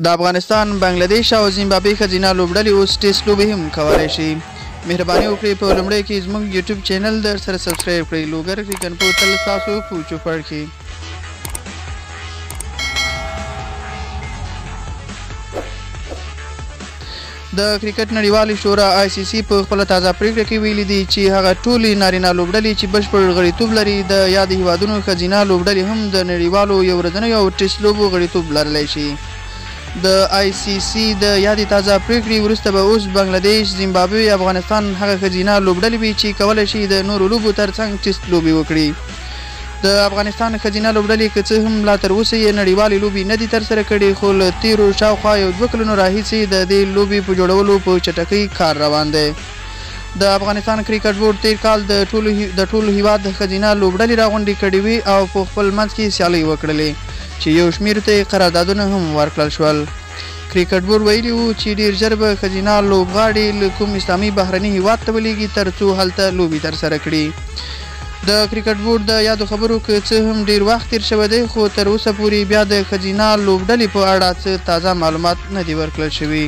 د افغانستان، بنګلادیش او زیمبابوې ښځینه لوبډلې اوس ټیسټ لوبې هم کولی شي. مهرباني وکړئ په لومړی کې زموږ یوټیوب چینل در سره سبسکرایب کړئ. لوګر کرکټ تل ستاسو په چوپړ کې. د کرکټ نړیوالې شورا آی سي سي په خپله تازه پریکړه کې ویلي دي چې هغه ټولې نارینه لوبډلې چې بشپړ غړیتوب لري، د یادو هیوادونو ښځینه لوبډلې هم د نړیوالو یو ورځنیو او ټیسټ لوبو غړیتوب لرلی شي. د آی سي سي د یادې تازه پریکړې وروسته به اوس بنګلادیش، زیمبابوې، افغانستان هغه ښځینه لوبډلې وي چې کولی شي د نورو لوبو ترڅنګ ټیسټ لوبې وکړي. د افغانستان ښځینه لوبډلې که څه هم لا تر اوسه یې نړیوالې لوبې نه دي ترسره کړې، خو له تېرو شاوخوا یو دوه کلونو راهیسې د دې لوبې په جوړولو په چټکۍ کار روان دی. د افغانستان کرکټ بورډ تېر کال د ټول هیواد ښځینه لوبډلې راغونډې کړې وې او په خپل منځ کې سیالۍ وکړلې چې یو شمېر ته یې قراردادونه هم ورکړل شول. کرکټ بورډ ویلي وو چې ډېر ژر به ښځینه لوبغاړي له کوم اسلامي بهرني هیواد ته ولېږي ترڅو هلته لوبې ترسره کړي. د کرکټ بورډ د یادو خبرو که څه هم ډېر وخت تېر شوی دی، خو تر اوسه پورې بیا د ښځینه لوبډلې په اړه څه تازه معلومات نه دي ورکړل شوي.